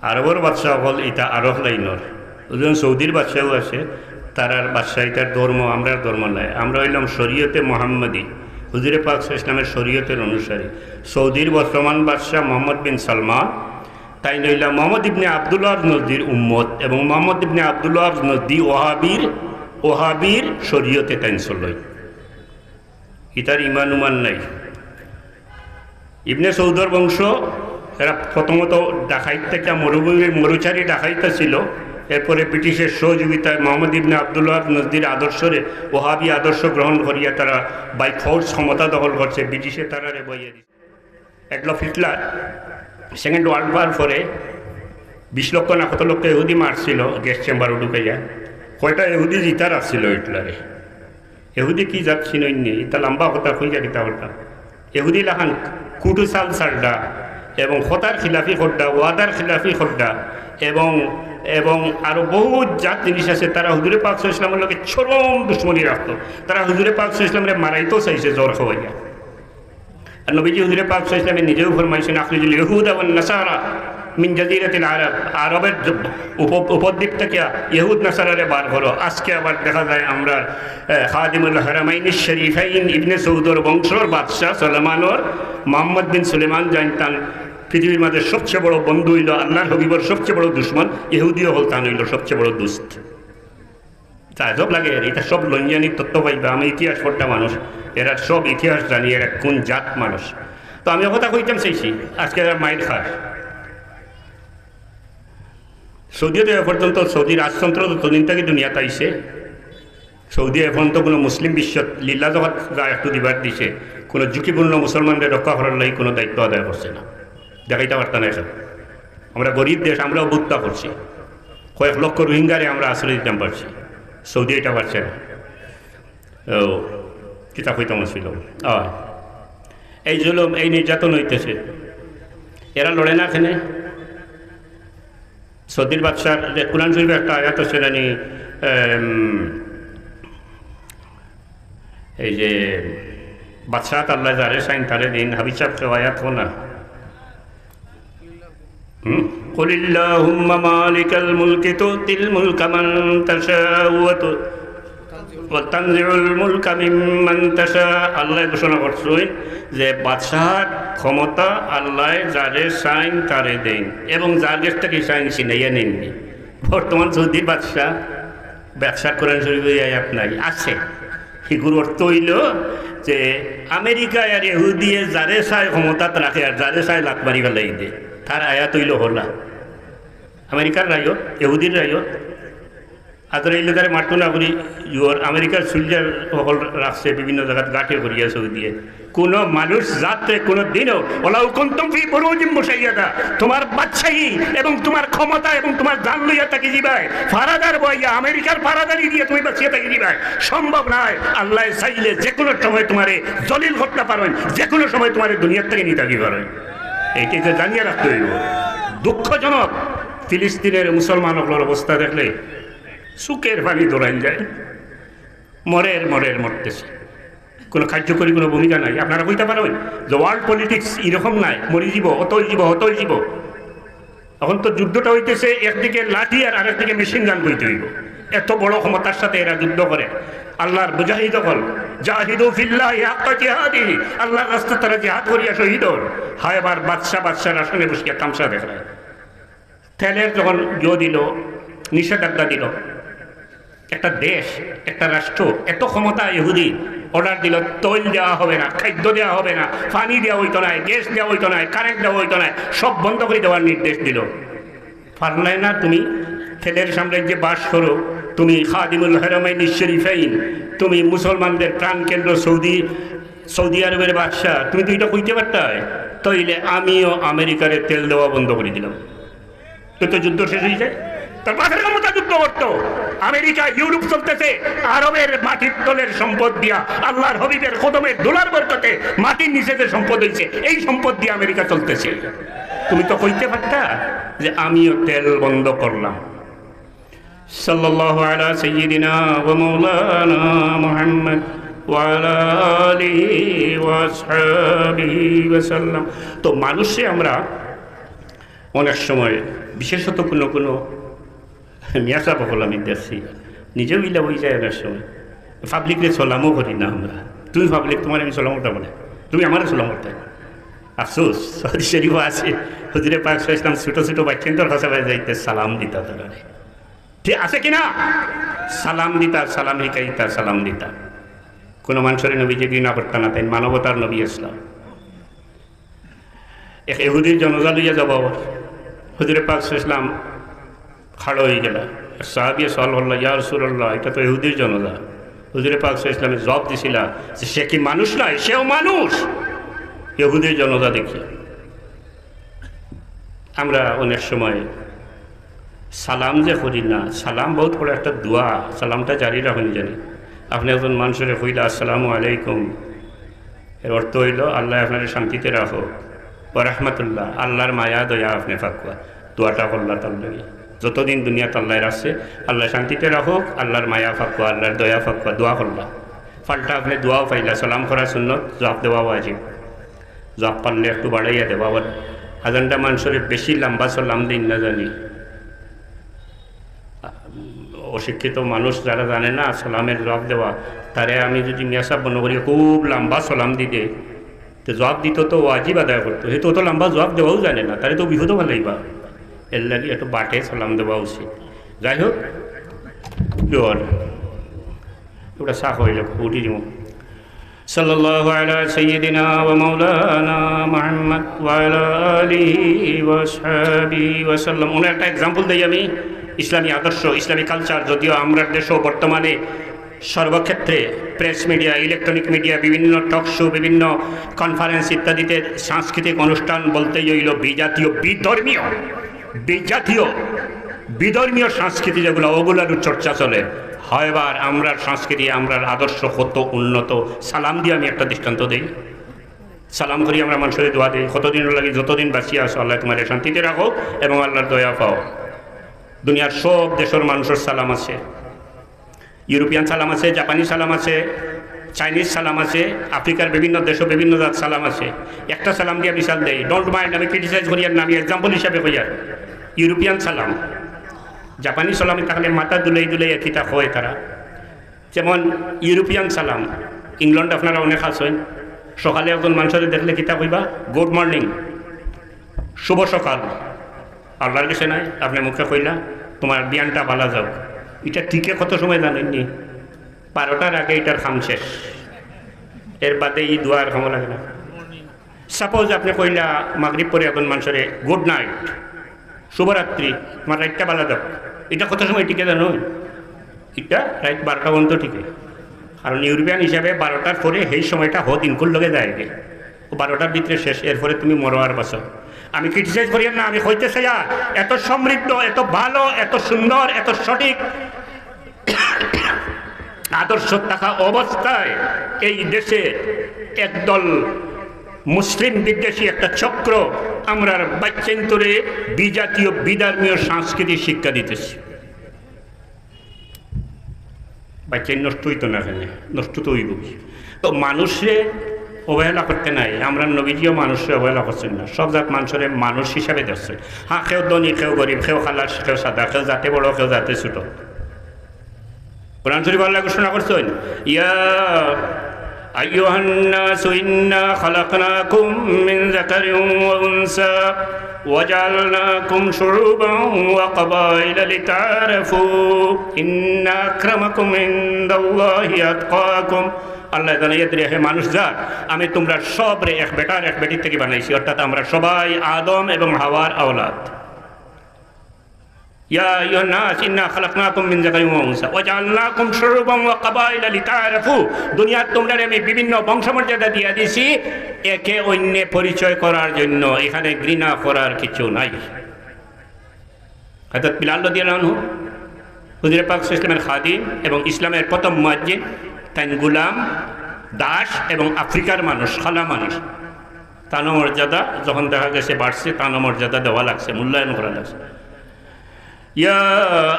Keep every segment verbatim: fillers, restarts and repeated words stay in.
আরবর বাদশা অকল ইতা আরব লাইনর। ওজন সৌদির বাদশাও আছে, তারার বাদশা ইতার ধর্ম, আমরার ধর্ম নায়। আমরা অইলাম শরীয়তে মোহাম্মদী, হুজুরে পাক সাল্লাল্লাহু আলাইহি ওয়াসাল্লামের শরীয়তের অনুসারী। সৌদির বর্তমান বাদশা মোহাম্মদ বিন সালমান, তাইন অইলা মোহাম্মদ ইবনে আব্দুল্লাহ নজদির উম্মত, এবং মোহাম্মদ ইবনে আব্দুল্লাহ নজদি ওহাবির, ওহাবির শরীয়তে তাইন চলইন। ইতার ইমান উমান নাই। ইবনে সৌদর বংশ, এরা প্রথমত ডাকাইত থাকিয়া মরুভূমির মরুচারী ডাকাইত আছিল। এরপরে ব্রিটিশের সহযোগিতায় মোহাম্মদ ইবনে আব্দুল্লাহ নজদির আদর্শরে, ওহাবি আদর্শ গ্রহণ করিয়া তারা by force ক্ষমতা দখল করছে। ব্রিটিশে তারারে বইয়া দিছে। Adolf Hitler second world war পরে বিশ লক্ষ না কত লক্ষ ইহুদি মারছিল গ্যাস চেম্বারো ঢুকাইয়া। কয়টা ইহুদি জিতার আছিল হিটলারে? ইহুদি কি জাত চিনইননি? ইতা লম্বা কথা কইয়া কিতা করতাম। ইহুদি লাখান কুটুসাল সালডা এবং কথার খিলাফি করডা, ওয়াদার খিলাফি করডা, এবং, এবং আরো বহুত জাত জিনিস আছে। তারা হুজুরে পাক সাল্লাল্লাহু আলাইহি ওয়াসাল্লামের লগে চরম দুশমনি রাখতো। তারা হুজুরে পাক সাল্লাল্লাহু আলাইহি ওয়াসাল্লামরে মারাইতেও চাইছে জোর খাওয়াইয়া। আর নবীজি হুজুরে পাক সাল্লাল্লাহু আলাইহি ওয়াসাল্লামে নিজেও ফরমাইছেন, "আখরিজুল ইয়াহুদা ওয়ান নাসারা মিন জাজিরাতিল আরব।" আরবের জ-, উপ-, উপদ্বীপ থেকে ইহুদ নাসারারে বার করো। আজকে আবার দেখা যায় আমরা, এ, খাদিমুল হারামাইন শরীফাইন ইবনে সৌদর বংশর বাদশা সুলেমানর, মোহাম্মদ বিন সুলেমান জানতাম পৃথিবীর মাঝে সবচেয়ে বড় বন্ধু হইল, আল্লাহর হাবিবর সবচেয়ে বড় দুশমন, ইহুদিও হল তান হইল সবচেয়ে বড় দুস্ত। তাজ্জব লাগে, এটা সব লইয়ানি তত্ত্ব পাইবা। আমি ইতিহাস পড়তা মানুষ, এরা সব ইতিহাস জানি, এরা কোন জাত মানুষ। তো আমি কথা কইতাম চাইছি, আজকে এরা মাইর খায়। সৌদিও তো এ পর্যন্ত, সৌদি রাজতন্ত্র তো তদিন থেকে দুনিয়াত আইছে। সৌদি এখন তো কোনো মুসলিম বিশ্বত লিল্লা জগৎ যা একটু দিবার দিছে, কোনো ঝুঁকিপূর্ণ মুসলমানদের রক্ষা করার লাগি কোনো দায়িত্ব আদায় করছে না, দেখাইতে পারতা না এখন। আমরা গরিব দেশ, আমরাও বুত্তা করছি, কয়েক লক্ষ রোহিঙ্গারে আমরা আশ্রয় দিতাম পারছি, সৌদি এটা পারছে না। ও, কিতা কইতাম ছিল? আয়, এই জুলুম, এই নির্যাতন হইতেছে, এরা লড়ে না এখানে। সৌদির বাদশার যে কোরআন শরীফে একটা আয়াত আছে জানি, এম, এই যে বাদশাহ আল্লাহ যারে চাইন তারে দিন, হাবিব সাহেব কেউ আয়াত হো না। হুম? قل اللهم مالك الملك تؤتي الملك من تشاء وت-، وتنزع الملك ممن تشاء। আল্লাহ ঘোষণা করছইন যে বাদশাহর ক্ষমতা আল্লাহ যারে চাইন তারে দেন, এবং যার গেছ থাকি চাইন ছিনাইয়া নেননি। বর্তমান সৌদির বাদশাহ, বাদশার কোরআন শরীফে এই আয়াত নাই, আছে। হিগুর অর্থ হইল যে আমেরিকায় আর ইহুদিয়ে যারে চায় ক্ষমতাত রাখে আর যারে চায় লাত মারি ফেলাই দে। তার আয়াত হইল হলা। আমেরিকার রায়ত, ইহুদির রায়ত। আজরাইলে তারে মারতো না করি, ইউর আমেরিকার সোলজার সকল রাখছে বিভিন্ন জায়গাত গাঁঠে করিয়া সৌদিয়ে। কোনো মানুষ জাতরে কোনো দিনও, ওয়ালাউ কুনতুম ফি বুরুজিম মুশাইয়াদা, তোমার বাদশাহী এবং তোমার ক্ষমতা এবং তোমার জান লইয়া থাকি যিবায়, ফারাদার বইয়া, আমেরিকার ফারাদারি দিয়া তুমি বাঁচিয়া থাকি যিবায়, সম্ভব নয়। আল্লাহ চাইলে যে কোনো সময় তোমারে জলিল করতে পারেন, যে কোনো সময় তোমারে দুনিয়ার থেকে নিতে পারেন। এইটা তো জানিয়ে রাখতে হইব। দুঃখজনক, ফিলিস্তিনের মুসলমান সকলের অবস্থা দেখলে চোখের পানি দৌড়াইল যায়, মরের মরের মরতেছে, কোনো কার্যকরী কোনো ভূমিকা নাই। আপনারা কইতে পারেন যে ওয়ার্ল্ড পলিটিক্স এরকম নাই, মরি যাব, অতল যাব, অতল যাব। এখন তো যুদ্ধটা হইতেছে, একদিকে লাঠি আর আরেকদিকে মেশিন গান বইতে হইব। এত বড় ক্ষমতার সাথে এরা যুদ্ধ করে। আল্লাহর মুজাহিদ হল, জাহিদু ফিল্লাহি হাক্কা জিহাদিহি, আল্লাহর রাস্তায় তারা জিহাদ করিয়া শহীদ হল। হায় আবার বাদশা, বাদশার আসনে বসিয়া তামশা দেখে। তেলের যখন ইয়ে দিল, নিষেধাজ্ঞা দিল, একটা দেশ, একটা রাষ্ট্র, এত ক্ষমতা ইহুদি, অর্ডার দিল, তৈল দেওয়া হবে না, খাদ্য দেওয়া হবে না, পানি দেওয়া হইতো না, গ্যাস দেওয়া হইতো না, কারেন্ট দেওয়া হইতো না, সব বন্ধ করে দেওয়ার নির্দেশ দিল। পারলে না তুমি, তেলের সাম্রাজ্যে বাস করো, তুমি খাদিমুল হারামাইন শরীফাইন, তুমি মুসলমানদের প্রাণকেন্দ্র সৌদি, সৌদি আরবের বাদশা, তুমি তো এটা কইতে পারতায়, তাইলে আমিও আমেরিকারে তেল দেওয়া বন্ধ করে দিলাম। তো, তো যুদ্ধ শেষ হয়ে যায়। তার বাপের ক্ষমতা যুদ্ধ করতো। আমেরিকা, ইউরোপ চলতেছে আরবের মাটির তলের সম্পদ দিয়া, আল্লাহর হাবিবের কদমের ধুলার বরকতে মাটির নিচে যে সম্পদ হইছে, এই সম্পদ দিয়ে আমেরিকা চলতেছে। তুমি তো কইতে পারতা যে আমিও তেল বন্ধ করলাম। সাল্লাল্লাহু আলা সাইয়্যিদিনা ওয়া মাওলানা মুহাম্মদ ওয়া আলা আলিহি ওয়া আসহাবিহি ওয়া সাল্লাম। তো মানুষে আমরা অনেক সময়, বিশেষত কোনো কোনো মিয়া সাব অকল আমি দেখছি, নিজেও ইলা অই যায় অনেক সময়, পাবলিকরে সালামও করি না আমরা। তুমি পাবলিক, তুমারে আমি সালাম করতাম বলে, তুমি আমারে সালাম করতায়। আফসোস, সৌদি শরীফও আছে, হুজুরে পাক সাল্লাল্লাহু আলাইহি ওয়াসাল্লাম ছোট ছোট বাচ্চাইন্তর কাছে যাইতে সালাম দিতা তারারে। ঠিক আছে কিনা? সালাম দিতা, সালাম হিকাইতা, সালাম দিতা। কোনো মানুষরে নবীজি ঘৃণা করতা না, তাইন মানবতার নবী ইসলাম। এক ইহুদির জনাজা লইয়া যাবা অর, হুজুরে পাক সাল্লাল্লাহু আলাইহি ওয়াসাল্লাম খাড়া অই গেলা। এক সাহাবিয়ে সওয়াল করলা, "ইয়া রাসূলুল্লাহ, ইটা তো ইহুদির জনাজা।" হুজুরে পাক সাল্লাল্লাহু আলাইহি ওয়াসাল্লামে জবাব দিছিলা যে, "সে কি মানুষ নায়? সেও মানুষ।" ইহুদির জনাজা দেখিয়া আমরা অনেক সময় সালাম যে করি না, সালাম বহুত বড় একটা দোয়া, সালামটা জারি রাখইন জানি। আপনে একজন মানুষরে কইলা, "আসসালামু আলাইকুম", এর অর্থ অইলো, "আল্লায় আপনারে শান্তিতে রাখউক, ওয়া রাহমাতুল্লাহ, আল্লার মায়া দয়া আপনে ফাকুয়া।" দোয়াটা করলা তার লাগি, যতদিন দুনিয়াত আল্লায় রাখছে, "আল্লায় শান্তিতে রাখউক, আল্লার মায়া ফাকুয়া, আল্লার দয়া ফাকুয়া", দোয়া করলা। পাল্টা আপনে দোয়াও পাইলা, সালাম করা সুন্নত, জবাব দেওয়া ওয়াজিব। জবাব পারলে একটু বাড়াইয়া দেবা। আবার হাজারটা মানুষরে বেশি লম্বা সালাম দিন না জানি। অশিক্ষিত মানুষ যারা জানে না সালামের জবাব দেওয়া, তারে আমি যদি মিয়া সাব মনে করি খুব লম্বা সালাম দিতে, তো জবাব দিত তো ওয়াজিব আদায় করতো, হে তো অত লম্বা জবাব দেওয়াও জানে না, তারে তো বিপদও ফালাইবা। এর লাগি একটু বাটে সালাম দেওয়া উচিত। যাই হোক, কি অর? ওটা সাফ অইল, উঠি দিব। সাল্লাল্লাহু আলা সাইয়্যিদিনা ওয়া মাওলানা মুহাম্মদ ওয়া আলা আলিহি ওয়া সাহবিহি ওয়া সাল্লাম। ওনার একটা এক্সাম্পল দেই আমি, ইসলামী আদর্শ, ইসলামী কালচার, যদিও আমরার দেশও বর্তমানে সর্বক্ষেত্রে প্রেস মিডিয়া, ইলেকট্রনিক মিডিয়া, বিভিন্ন টক শো, বিভিন্ন কনফারেন্স ইত্যাদিতে সাংস্কৃতিক অনুষ্ঠান বলতেই অইল বিজাতীয়, বিধর্মীয়, বিজাতীয়, বিধর্মীয় সংস্কৃতি যেগুলো, ওগুলার চর্চা চলে। হয় এবার আমরার সংস্কৃতি, আমরার আদর্শ কত উন্নত। সালাম দিয়া আমি একটা দৃষ্টান্ত দেই। সালাম করি আমরা, মানুষরে দোয়া দেই, "কতদিন লাগি, যতদিন বাঁচিয়া আছো, আল্লায় তুমারে শান্তিতে রাখউক এবং আল্লার দয়া পাও।" দুনিয়ার সব দেশর মানুষর সালাম আছে, ইউরোপিয়ান সালাম আছে, জাপানি সালাম আছে, চাইনিজ সালাম আছে, আফ্রিকার বিভিন্ন দেশো বিভিন্ন জাত সালাম আছে। একটা সালাম দিয়া মিসাল দেই, don't mind, আমি ক্রিটিসাইজ করিয়ার না, আমি এক্সাম্পল হিসাবে কইয়ার। ইউরোপিয়ান সালাম, জাপানি সালাম থাকলে মাথা দুলাই দুলাই কিতা কয় তারা। যেমন ইউরোপিয়ান সালাম, ইংল্যান্ড আপনারা অনেক আছইন, সকালে একজন মানুষরে দেখলে কিতা কইবা? "গুড মর্নিং, শুভ সকাল।" আল্লার গেছে নাই, আপনে মুখে কইলা, "তুমার বিয়ানটা ভালা যাউক।" ইটা টিকে কত সময় জানইন নি? বারোটার আগে ইটার কাম শেষ, এর বাদে ই দোয়ার কামো লাগে না। সাপোজ আপনে কইলা মাগরিব পরে একজন মানুষরে, "গুড নাইট, শুভরাত্রি, তুমার রাইতটা ভালা যাউক।" ইটা কত সময় টিকে জানো? ইটা রাইত বারোটা পর্যন্ত টিকে, কারণ ইউরোপিয়ান হিসাবে বারোটার পরে সেই সময়টা হদ ইনকুর লগে যায়গি। ও বারোটার ভিতরে শেষ, এরপরে তুমি মরো আর বাঁচো। আমি ক্রিটিসাইজ করিয়ার না, আমি কইতে চাইয়ার, এত সমৃদ্ধ, এত ভালো, এত সুন্দর, এত সঠিক আদর্শ থাকা অবস্থায় এই দেশে একদল মুসলিম বিদ্বেষী একটা চক্র আমরার বাচ্চাইন্তরে বিজাতীয়, বিধর্মীয় সংস্কৃতি শিক্ষা দিতেছে। বাচ্চাইন নষ্ট অইতো না কেনে? নষ্ট তো অইবো। তো মানুষরে অবহেলা করতে নাই, আমরার নবীজিও মানুষরে অবহেলা করছইন না, সব জাত মানুষরে মানুষ হিসাবে দেখছইন। হ্যাঁ, কেউ ধনী, কেউ গরিব, কেউ কালা, কেউ সাদা, কেউ জাতে বড়, কেউ জাতে ছোট। কোরআন শরীফ আল্লায় ঘোষণা করছইন, "ইয়া আইয়ুহান নাসু ইন্না খালাকনাকুম মিন যাকারিন ওয়া উনসা ওয়া জাআলনাকুম শুউবান ওয়া কাবাইলা লিতাআরাফু, ইন্না আকরামাকুম ইনদাল্লাহি আতকাকুম।" আল্লায় জানাইয়া দিরা, হে মানুষ জাত, আমি তুমরার সবরে এক বেটার এক বেটির থাকি বানাইছি, অর্থাৎ আমরা সবাই আদম এবং হাওয়ার আওলাদ। ইয়া আইয়ুহান নাস ইন্না খালাকনাকুম মিন যাকারিন ওয়া উনসা ওয়া জাআলনাকুম শুউবান ওয়া কাবাইলা লিতাআরাফু। দুনিয়াত তুমরারে আমি বিভিন্ন বংশমর্যাদা দিয়া দিছি একে অন্যে পরিচয় করার জন্য। এখানে ঘৃণা করার কিছু নাই। হযরত বিলাল রাদিয়াল্লাহু আনহু হুজুরে পাক সাল্লাল্লাহু আলাইহি ওয়াসাল্লামের খাদিম এবং ইসলামের প্রথম মুয়াজ্জিন, তাইন গোলাম, দাস এবং আফ্রিকার মানুষ, কালা মানুষ। তানও মর্যাদা যখন দেখা গেছে বাড়ছে, তানও মর্যাদা দেওয়া লাগছে, মূল্যায়ন করা লাগছে। ইয়া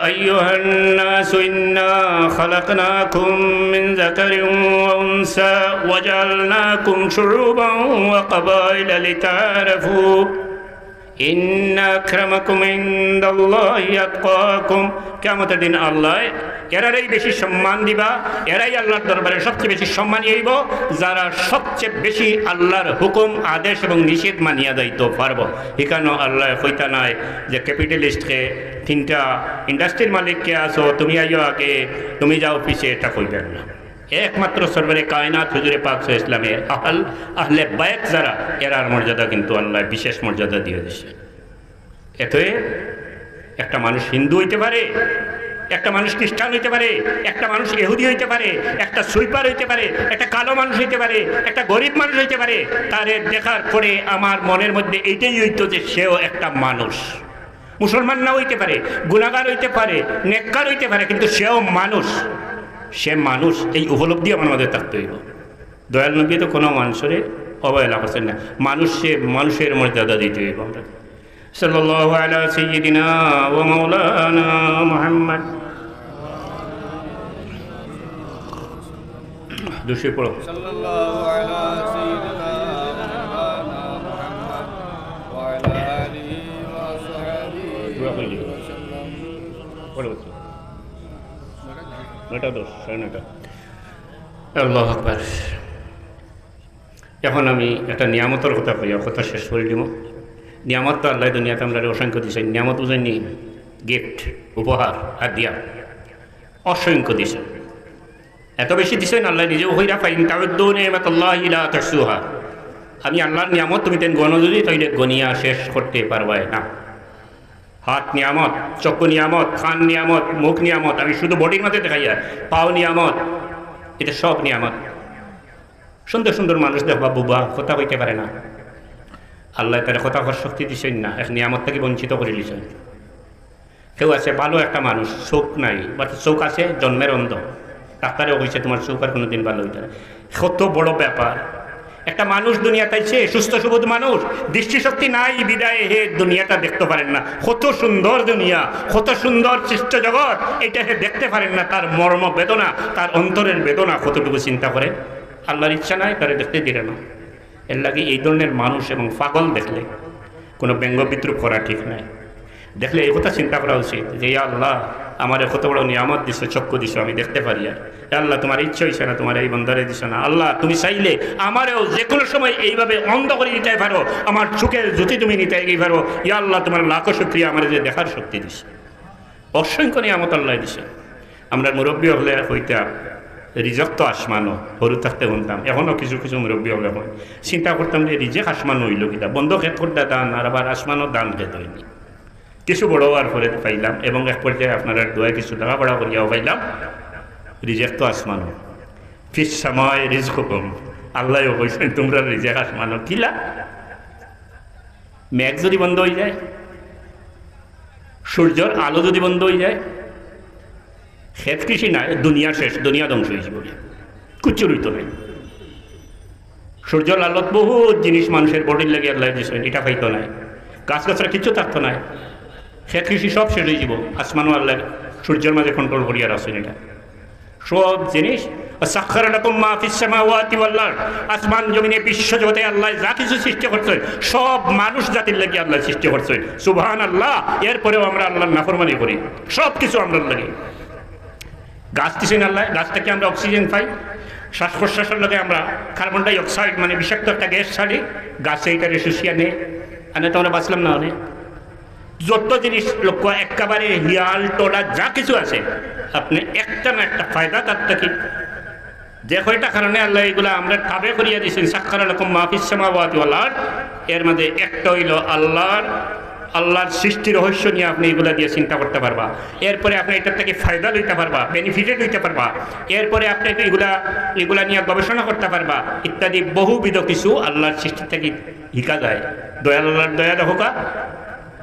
আইয়ুহান নাসু ইন্না খালাকনাকুম মিন যাকারিন ওয়া উনসা ওয়া জাআলনাকুম শুউবান ওয়া কাবাইলা লিতাআরাফু। ইন্না আকরামাকুম ইনদাল্লাহি আতকাকুম। কিয়ামতের দিন আল্লায় এরারেই বেশি সম্মান দিবা, এরাই আল্লাহর দরবারে সবচেয়ে বেশি সম্মানী অইবো, যারা সবচেয়ে বেশি আল্লাহর হুকুম, আদেশ এবং নিষেধ মানিয়া যাইতো পারবো। হিকানো আল্লায় কইতা নায় যে ক্যাপিটালিস্টকে, তিনটা ইন্ডাস্ট্রির মালিককে আছো, তুমি আইও আগে, তুমি যাও পিছে, এটা কইবেন না। একমাত্র সরবরে কায়নাত হুজুরে পাক সাল্লাল্লাহু আলাইহি ওয়াসাল্লামের আহল, আহলে বায়ত যারা, এরার মর্যাদা কিন্তু আল্লায় বিশেষ মর্যাদা দিয়া দিছে। এতে একটা মানুষ হিন্দু অইতে পারে, একটা মানুষ খ্রিস্টান অইতে পারে, একটা মানুষ ইহুদি অইতে পারে, একটা সুইপার অইতে পারে, একটা কালো মানুষ অইতে পারে, একটা গরিব মানুষ অইতে পারে। তারে দেখার পরে আমার মনের মধ্যে এইটাই অইতো যে সেও একটা মানুষ। মুসলমান না অইতে পারে, গুনাগার অইতে পারে, নেককার অইতে পারে, কিন্তু সেও মানুষ। সে মানুষ, এই উপলব্ধি আমার মধ্যে থাকতে অইবো। দয়াল নবী তো কোনো মানুষরে অবহেলা করছেন না, মানুষে মানুষের মর্যাদা দিতে অইবো আমরা। সাল্লাল্লাহু আলা সাইয়্যিদিনা ওয়া মাওলানা মুহাম্মদ। দুশো পড়ো। সাল্লাল্লাহু আলা সাইয়্যিদিনা ওয়া মাওলানা মুহাম্মদ ওয়া আলা আলিহি ওয়া সাহবিহি ওয়া সাল্লাম। পড়ো। নয়টা দশ, সাড়ে নয়টা। আল্লাহু আকবার। এখন আমি একটা নিয়ামতর কথা কইয়া কথা শেষ করি দিমু। নিয়ামত তো আল্লায় দুনিয়াত আমরারে অসংখ্য দিছইন। নিয়ামত বুঝইননি? গিফট, উপহার, হাদিয়া। অসংখ্য দিছইন। এত বেশি দিছইন, আল্লায় নিজেও কইরা, "ফাইন তাউদ্দু নি'মাতাল্লাহি লা তুহসুহা।" আমি আল্লাহর নিয়ামত তুমি তেন গণো যদি, তাইলে গনিয়া শেষ করতে পারবায় না। হাত নিয়ামত, চক্ষু নিয়ামত, কান নিয়ামত, মুখ নিয়ামত, আমি শুধু বডির মধ্যে দেখাইয়া, পাও নিয়ামত, এটা সব নিয়ামত। সুন্দর সুন্দর মানুষ দেখবা, বুবা, কথা কইতে পারে না। আল্লায় তারে কথা কওয়ার শক্তি দিছইন না, এক নিয়ামত থাকি বঞ্চিত করি দিছইন। কেউ আছে ভালো একটা মানুষ, চোখ নাই, but চোখ আছে, জন্মের অন্ধ। ডাক্তারেও কইছে, "তোমার চোখ আর কোনোদিন ভালো অইতো না।" কত বড় ব্যাপার। একটা মানুষ দুনিয়াত আইছে, সুস্থ সবুজ মানুষ, দৃষ্টিশক্তি নাই বিধায় হে দুনিয়াটা দেখতে পারেন না। কত সুন্দর দুনিয়া, কত সুন্দর সৃষ্ট জগৎ, এটা হে দেখতে পারেন না। তার মর্ম বেদনা, তার অন্তরের বেদনা কতটুকু চিন্তা করে। আল্লাহর ইচ্ছা নাই, তারে দেখতে দিলে না। এর লাগি এই ধরনের মানুষ এবং পাগল দেখলে কোনো ব্যঙ্গ বিদ্রুপ করা ঠিক নাই। দেখলে এই কথা চিন্তা করা উচিত যে, "ইয়া আল্লাহ, আমারে কত বড় নিয়ামত দিছো, চক্ষু দিছো, আমি দেখতে পারি আর। ইয়া আল্লাহ, তোমার ইচ্ছা অইছে না, তোমার এই বন্দারে দিছো না। আল্লাহ, তুমি চাইলে আমারেও যে কোনো সময় এইভাবে অন্ধ করি দিতায় পারো, আমার চোখের জ্যোতি তুমি নিতায় পারো। ইয়া আল্লাহ, তোমার লাখো শুকরিয়া, আমারে যে দেখার শক্তি দিছো।" অসংখ্য নিয়ামত আল্লায় দিছে। আমরার মুরব্বি অকলে কইতা, "রিজক তো আসমানো", হুরু থাকতে হুনতাম। এখনো কিছু কিছু মুরব্বি অকলে কয়। চিন্তা করতাম যে রিজেক আসমানো অইলো কিতা? বন্দ খেত করতা ধান, আর আবার আসমানো ধান খেত অয়নি। কিছু বড় অওয়ার পরে পাইলাম এবং এক পর্যায়ে আপনারার দোয়ায় কিছু লেখাপড়া করিয়াও পাইলাম, রিজেক তো আসমানো। ফিস সামাই রিজকুকুম। আল্লায়ও কইছইন, "তোমরার রিজেক আসমানো।" কিলা? মেঘ যদি বন্ধ অইযায়, সূর্যর আলো যদি বন্ধ অইযায়, খেত কৃষি নাই, দুনিয়া শেষ, দুনিয়া ধ্বংস অইযিবো, কিচ্ছু রইতো নায়। সূর্যর আলোত বহুত জিনিস মানুষের বডির লাগি আল্লায় দিছইন, ইটা পাইতো নায়। গাছ গাছরা কিচ্ছু থাকতো নায়, খেত কৃষি সব শেষ অইযিবো। আসমানও আল্লায় সূর্যর মাঝে কন্ট্রোল করিয়া রাখছইন ইটা। সব জিনিস, "ওয়া সাখখারা লাকুম মা ফিস সামাওয়াতি ওয়াল আরদ।" আসমান জমিনে বিশ্ব জগতে আল্লায় যা কিছু সৃষ্টি করছইন, সব মানুষ জাতির লাগি আল্লায় সৃষ্টি করছইন। সুবহানাল্লাহ। এরপরেও আমরা আল্লাহর নাফরমানি করি, সব কিছু আমরার লাগি। গাছ দিছইন আল্লায়, গাছ থাকি আমরা অক্সিজেন পাই, শ্বাস প্রশ্বাসর লগে আমরা কার্বন ডাই অক্সাইড মানে বিষাক্ত একটা গ্যাস ছাড়ি, গাছে ইটারে শুষিয়া নেয়, আনে তো আমরা বাঁচলাম না অনে। যত জিনিস লক্ষ্য, একেবারে হিয়াল, টোলা, যা কিছু আছে, আপনে একটা না একটা ফায়দা তার থাকি। যে কয়টা কারণে আল্লায় ইগুলা আমরার তাবে করিয়া দিছইন, সাখখারা লাকুম মা ফিস সামাওয়াতি ওয়াল আরদ, এর মাঝে একটা অইলো আল্লাহর, আল্লাহর সৃষ্টি রহস্য নিয়া আপনে ইগুলা দিয়া চিন্তা করতা পারবা। এরপরে আপনে ইটার থাকি ফায়দা লইতা পারবা, বেনিফিটেড অইতা পারবা। এরপরে আপনে ইগুলা, ইগুলা নিয়া গবেষণা করতা পারবা ইত্যাদি বহুবিধ কিছু আল্লাহর সৃষ্টি থাকি হিকা যায়। দয়াল আল্লাহর দয়া দেখউক্কা।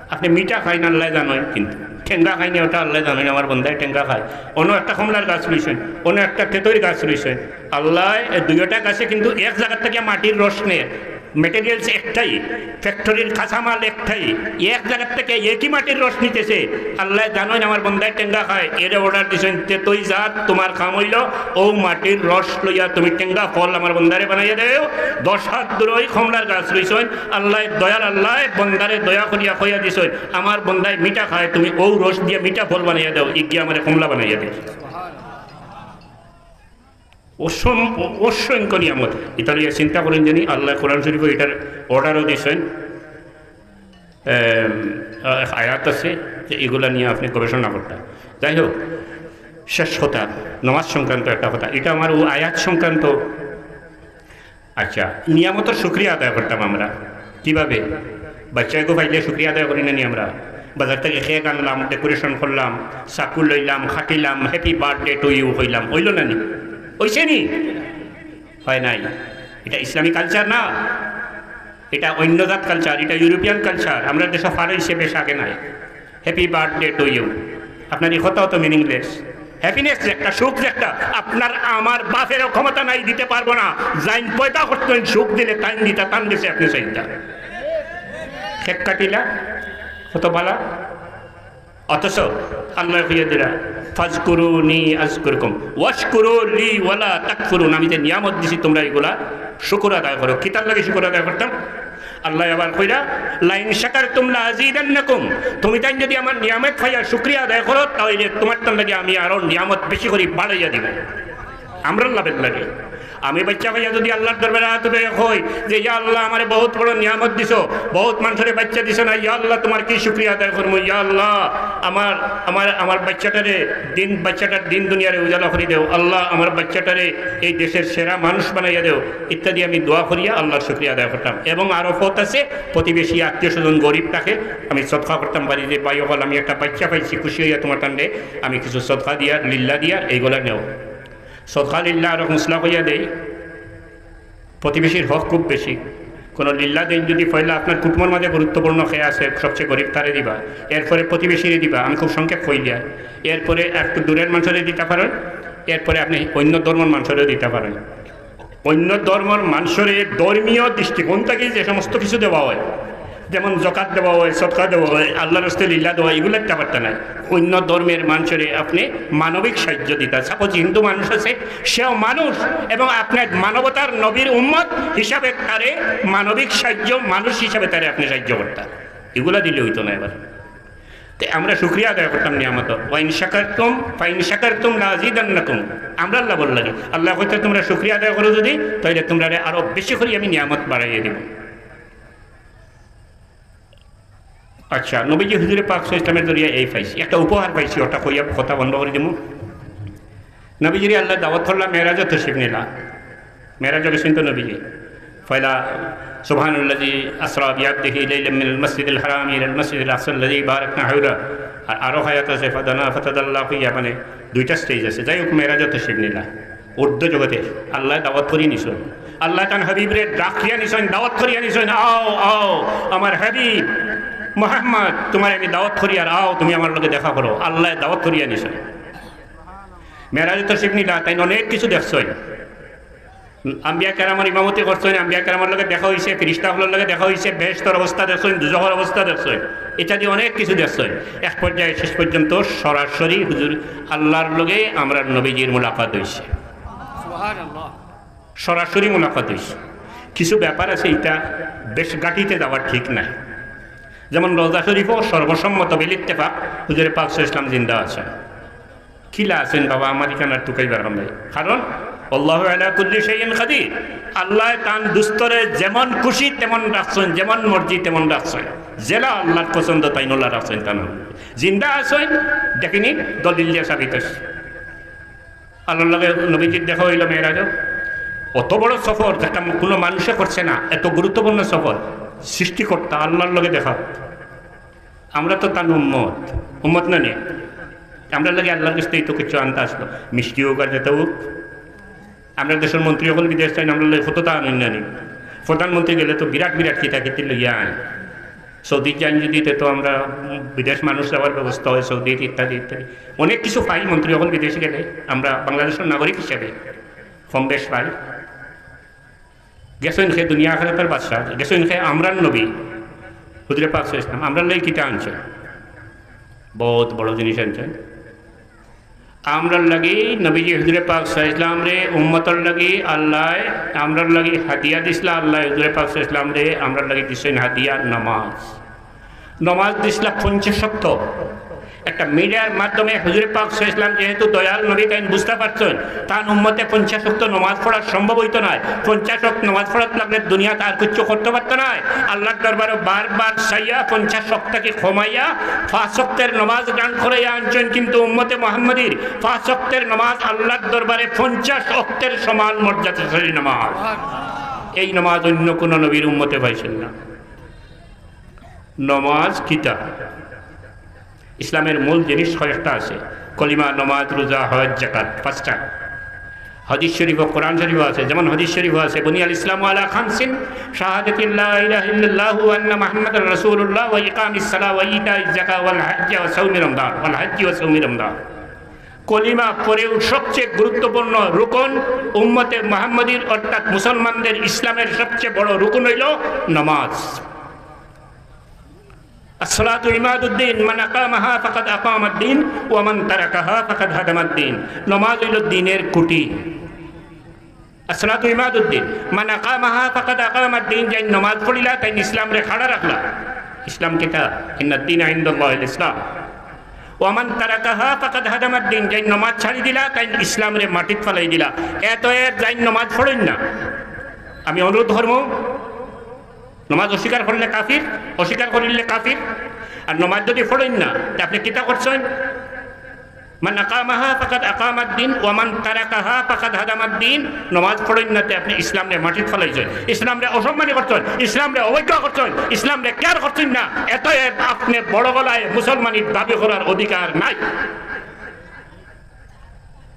আপনে মিঠা খাইন আল্লায় জানইন, কিন্তু টেঙ্গা খাইন, ওটা আল্লায় জানইন। আমার বন্দায় টেঙ্গা খায়, অনো একটা কমলার গাছ রইছইন, অনো একটা তেতইর গাছ রইছইন। আল্লায় এই দুইটা গাছে কিন্তু এক জাগার থাকি মাটির রস নেয়, ম্যাটেরিয়ালস একটাই, ফ্যাক্টরির কাঁচামাল একটাই, এক জায়গার থেকে একই মাটির রস নিতেছে। আল্লায় জানইন আমার বন্দায় টেঙ্গা খায়, এরে অর্ডার দিছইন, "তে তুই যা, তোমার কাম অইলো, ও মাটির রস লইয়া তুমি টেঙ্গা ফল আমার বন্দারে বানাইয়া দেও।" দশ হাত দূরে ওই কমলার গাছ রইছইন, আল্লায়, দয়াল আল্লায় বন্দারে দয়া করিয়া কইয়া দিছইন, "আমার বন্দায় মিঠা খায়, তুমি ও রস দিয়া মিঠা ফল বানাইয়া দেও, ইগিয়া আমারে কমলা বানাইয়া দেও।" অসম-, অসংখ্য নিয়ামত। ইতা লইয়া চিন্তা করইন জানি, আল্লায় কোরআন শরীফো ইটার অর্ডারও দিছইন। এম, আহ, আয়াত আছে যে ইগুলা নিয়া আপনে গবেষণা করতা। যাই হোক, শেষ কথা, নামাজ সংক্রান্ত একটা কথা। ইটা আমার ও আয়াত সংক্রান্ত। আচ্ছা, নিয়ামতর শুকরিয়া আদায় করতাম আমরা। কিভাবে? বাচ্চাগু পাইলে শুকরিয়া আদায় করি না নি আমরা? বাজার থাকি কেক আনলাম, ডেকোরেশন করলাম, চাকু লইলাম, কাটিলাম, "Happy birthday to you" কইলাম, অইলো না নি? অইছে নি? অয় নাই। ইটা ইসলামী কালচার না, ইটা অন্য জাত কালচার, ইটা ইউরোপিয়ান কালচার। আমরার দেশো ফার অইছে বেশ আগে নায়। "Happy birthday to you", আপনার ই কথাও তো মিনিংলেস। হ্যাপিনেস যে একটা, সুখ যে একটা, আপনার আমার বাপেরও ক্ষমতা নাই, দিতে পারবো না। যাইন পয়দা করছইন সুখ দিলে, তাইন দিতা, তান গেছে আপনে চাইতা। কেক কাটিলা, কত বালা। অথচ আল্লায় কইয়া দিরা, "ফাজকুরুনি আজকুরকুম, ওয়াশকুরু লি ওয়ালা তাকফুরুন", আমি যে নিয়ামত দিছি, তোমরা ইগুলা শুকুর আদায় করো। কিতার লাগি শুকুর আদায় করতাম? আল্লায় আবার কইরা, "লাইন শাকারতুম লাআজিদান্নাকুম", তুমি তাইন যদি আমার নিয়ামত পাইয়া শুকরিয়া আদায় করো, তাইলে তোমার তান লাগি আমি আরো নিয়ামত বেশি করি বাড়াইয়া দিমু। আমরার লাভের লাগি। আমি বাচ্চা পাইয়া যদি আল্লার দরবারে আত উঠাইয়া কই যে, "ইয়া আল্লাহ, আমারে বহুত বড় নিয়ামত দিছো, বহুত মানষরে বাচ্চা দিছো না, ইয়া আল্লাহ, তোমার কি শুকরিয়া আদায় করমু? ইয়া আল্লাহ, আমার, আমার, আমার বাচ্চাটারে দিন, বাচ্চাটার দিন দুনিয়ারে উজালা করি দেও, আল্লাহ, আমার বাচ্চাটারে এই দেশের সেরা মানুষ বানাইয়া দেও", ইত্যাদি আমি দোয়া করিয়া আল্লার শুকরিয়া আদায় করতাম। এবং আরো পথ আছে, প্রতিবেশী, আত্মীয় স্বজন, গরিব থাকে, আমি সদকা করতাম পারি যে, "ভাই অকল, আমি একটা বাচ্চা পাইছি, খুশি অইয়া তোমার তানরে আমি কিছু সদকা দিয়া, লিল্লা দিয়া, এইগুলা নেও।" সদকা লিল্লা আরো হুঁসলা কইয়া দেই, প্রতিবেশীর হক খুব বেশি। কোনো লিল্লা দিন যদি পয়লা আপনার কুটুমর মাঝে গুরুত্বপূর্ণ কে আছে, সবচেয়ে গরিব তারে দিবা, এরপরে প্রতিবেশীরে দিবা, আমি খুব সংক্ষেপ কইলিয়া, এরপরে একটু দূরের মানষরে দিতা পারইন, এরপরে আপনে অন্য ধর্মর মানষরেও দিতা পারইন। অন্য ধর্মর মানষরে ধর্মীয় দৃষ্টিকোণ থাকি যে সমস্ত কিছু দেওয়া অয়, যেমন জকাত দেওয়া অয়, সদকা দেওয়া অয়, আল্লার রাস্তায় লিল্লা দেওয়া, ইগুলা দিতা পারতা নায়। অন্য ধর্মের মানষরে আপনে মানবিক সাহায্য দিতা। সাপোজ হিন্দু মানুষ আছে, সেও মানুষ, এবং আপনার মানবতার নবীর উম্মত হিসাবে তারে মানবিক সাহায্য, মানুষ হিসাবে তারে আপনে সাহায্য করতা। ইগুলা দিলে অইতো না এবার। তে আমরা শুকরিয়া আদায় করতাম নিয়ামত। "ওয়া ইন শাকারতুম, ফা ইন শাকারতুম লা আজিদান্নাকুম।" আমরার লাভর লাগি। আল্লায় কইতা, "তোমরা শুকরিয়া আদায় করো যদি, তাইলে তোমরারে আরো বেশি করি আমি নিয়ামত বাড়াইয়া দিমু।" আচ্ছা, নবীজি হুজুরে পাক সাল্লাল্লাহু আলাইহি ওয়াসাল্লামের জরিয়া এই পাইছি, একটা উপহার পাইছি, ওটা কইয়া কথা বন্ধ করি দিমু। নবীজিরে আল্লায় দাওয়াত করলা, মেরাজো তশরিফ নিলা। মেরাজো গেছইন তো নবীজি। পয়লা, "সুবহানাল্লাযী আসরা বিআবদিহি লাইলাম মিনাল মাসজিদিল হারামি ইলাল মাসজিদিল আকসাল্লাযী বারাকনা হাওলা।" আর আরো আয়াত আছে, "ফাদানা ফাতাদাল্লা ফিহা", মানে দুইটা স্টেজ আছে। যাই হোক, মেরাজো তশরিফ নিলা। ঊর্ধ্ব জগতে আল্লায় দাওয়াত করি নিছইন। আল্লায় তান হাবিবরে ডাকিয়া নিছইন, দাওয়াত করিয়া নিছইন, "আও, আও, আমার হাবিব মুহাম্মদ, তোমারে আমি দাওয়াত করিয়ার, আও, তুমি আমার লগে দেখা করো।" আল্লায় দাওয়াত করিয়া নিছইন। মেরাজো তশরিফ নিলা, তাইন অনেক কিছু দেখছইন। আম্বিয়া কেরামর ইমামতি করছইন, আম্বিয়া কেরামর লগে দেখা অইছে, ফিরিস্তা অকলর লগে দেখা অইছে, বেহেশতর অবস্থা দেখছইন, দুজখর অবস্থা দেখছইন, ইত্যাদি অনেক কিছু দেখছইন। এক পর্যায়ে শেষ পর্যন্ত সরাসরি হুজুর আল্লার লগে আমরার নবীজির মুলাকাত অইছে। সুবহানাল্লাহ। সরাসরি মুলাকাত অইছে। কিছু ব্যাপার আছে, ইটা বেশ গাঁটিতে যাওয়া ঠিক নায়। যেমন রওজা শরীফও সর্বসম্মত বিল ইত্তেফাক হুজুরে পাক সাল্লাল্লাহু আলাইহি ওয়াসাল্লাম জিন্দা আছইন। কিলা আছইন বাবা, আমার ইখান আর তুকাইবার কাম নাই। কারণ আল্লাহু আলা কুল্লি শাইইন কাদির। আল্লায় তান দুস্তরে যেমন খুশি তেমন রাখছইন, যেমন মর্জি তেমন রাখছইন। যেলা আল্লার পছন্দ তাইন ওলা রাখছইন তান। জিন্দা আছইন, দেখিনি, দলিল দিয়া সাবিত অইছে। আল্লার লগে নবীজির দেখা অইলো মেরাজো। অত বড় সফর যেটা কোনো মানুষে করছে না, এত গুরুত্বপূর্ণ সফর, সৃষ্টিকর্তা আল্লার লগে দেখা। আমরা তো তান উম্মত, উম্মত না নি? আমরার লাগি আল্লার কাছ থাকি তো কিছু আনতা আছলো, মিষ্টি অউক আর যেটা অউক। আমরার দেশর মন্ত্রী অকল বিদেশ যাইন, আমরার লাগি কততা আনইন না নি? প্রধানমন্ত্রী গেলে তো বিরাট বিরাট কিতা কিতি লইয়া আইন। সৌদিত যাইন যদি, তে তো আমরা, উম, বিদেশ মানুষ যাওয়ার ব্যবস্থা অয়, সৌদিত ইত্যাদি ইত্যাদি। অনেক কিছু পাই মন্ত্রী অকল বিদেশ গেলে, আমরা বাংলাদেশর নাগরিক হিসাবে কম বেশ পাই। গেছইন কে দুনিয়া আখেরাতর বাদশা, গেছইন কে আমরার নবী, হুজুরে পাক সাল্লাল্লাহু আলাইহি ওয়াসাল্লাম, আমরার লাগি কিতা আনছইন? বউত বড় জিনিস আনছইন। আমরার লাগি নবীজি হুজুরে পাক সাল্লাল্লাহু আলাইহি ওয়াসাল্লামরে উম্মতর লাগি আল্লায়, আমরার লাগি হাদিয়া দিছলা আল্লায় হুজুরে পাক সাল্লাল্লাহু আলাইহি ওয়াসাল্লামরে, আমরার লাগি দিছইন হাদিয়া নামাজ। নমাজ দিছলা পঞ্চাশ ওয়াক্ত। একটা মিডিয়ার মাধ্যমে হুজুরে পাক সাল্লাল্লাহু আলাইহি ওয়াসাল্লাম যেহেতু দয়াল নবী, তাইন বুঝতা পারছইন, তান উম্মতে পঞ্চাশ ওয়াক্ত নমাজ পড়া সম্ভব অইতো নায়। পঞ্চাশ ওয়াক্ত নমাজ পড়াত লাগলে দুনিয়াত আর কিচ্ছু করতো পারতো নায়। আল্লার দরবারো বারবার চাইয়া পঞ্চাশ ওয়াক্ত থাকি কমাইয়া পাঁচ ওয়াক্তের নমাজ দান করাইয়া আনছইন, কিন্তু উম্মতে মুহাম্মদীর পাঁচ ওয়াক্তের নমাজ আল্লার দরবারে পঞ্চাশ ওয়াক্তের সমান মর্যাদাশালী নমাজ। এই নমাজ অন্য কোনো নবীর উম্মতে পাইছইন না। নমাজ কিতা? ইসলামের মূল জিনিস কয়েকটা আছে, কলিমা, নমাজ, রোজা, হজ, যাকাত, পাঁচটা। হাদিস শরীফ ও কোরআন শরীফ আছে, যেমন হাদিস শরীফ আছে, "বুনিয়াল ইসলামু আলা খামসিন, শাহাদাতি লা ইলাহা ইল্লাল্লাহু ওয়া আন্না মুহাম্মাদার রাসূলুল্লাহ ওয়া ইকামিস সালাহ ওয়া ইতাইজ যাকাত ওয়াল হাজ্জি ওয়া সাওমি রমাদান, ওয়াল হাজ্জি ওয়া সাওমি রমাদান।" কলিমা পরেও সবচেয়ে গুরুত্বপূর্ণ রুকন উম্মতে মুহাম্মদীর অর্থাৎ মুসলমানদের ইসলামের সবচেয়ে বড় রুকন অইলো নমাজ। আসসালাতু ইমাদুদ্দিন, মান আকামাহা ফাকাদ আকামাদ্দিন, ওয়া মান তারাকাহা ফাকাদ হাদামাদ্দিন। নমাজ অইলো দ্বীনের খুঁটি। আসসালাতু ইমাদুদ্দিন, মান আকামাহা ফাকাদ আকামাদ্দিন। যেইন নমাজ পড়িলা, তাইন ইসলামরে খাড়া রাখলা। ইসলাম কিতা? ইন্নাদ্দীনা ইনদাল্লাহিল ইসলাম। ওয়া মান তারাকাহা ফাকাদ হাদামাদ্দিন। যেইন নমাজ ছাড়ি দিলা, তাইন ইসলামরে মাটিত ফালাই দিলা। এত এর যেইন নমাজ পড়ইন না। আমি অনুরোধ করমু, নমাজ অস্বীকার করলে কাফির, অস্বীকার করিলে কাফির। আর নমাজ যদি পড়ইন না, তে আপনে কিতা করছইন? মান আকামাহা ফাকাদ আকামাদ্দিন, ওয়া মান তারাকাহা ফাকাদ হাদামাদ্দিন। নমাজ পড়ইন না, তে আপনে ইসলামরে মাটিত ফালাইছইন, ইসলামরে অসম্মানী করছইন, ইসলামরে অবজ্ঞা করছইন, ইসলামরে care করছইন না। এত এর আপনে বড় গলায় মুসলমানির দাবি করার অধিকার নাই।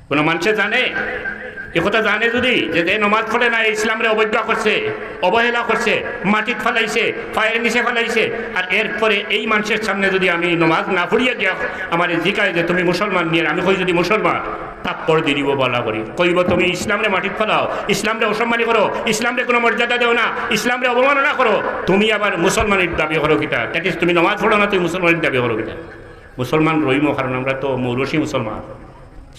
কোনো মানষে জানে? ই কথা জানে যদি যে, যে নমাজ পড়ে না, ইসলামরে অবজ্ঞা করছে, অবহেলা করছে, মাটিত ফালাইছে, পায়ের নিচে ফালাইছে, আর এরপরে এই মানষের সামনে যদি আমি নমাজ না পড়িয়া গিয়া আমারে জিকায় যে, "তুমি মুসলমান নি?" আর আমি কই যদি মুসলমান, থাপ্পড় দি দিবো বালা করি। কইবো, "তুমি ইসলামরে মাটিত ফালাও, ইসলামরে অসম্মানী করো, ইসলামরে কোনো মর্যাদা দেও না, ইসলামরে অবমাননা করো, তুমি আবার মুসলমানির দাবি করো কিতা? That is, তুমি নমাজ পড়ো না, তুমি মুসলমানির দাবি করো কিতা?" মুসলমান রইমু, কারণ আমরা তো মৌলসি মুসলমান।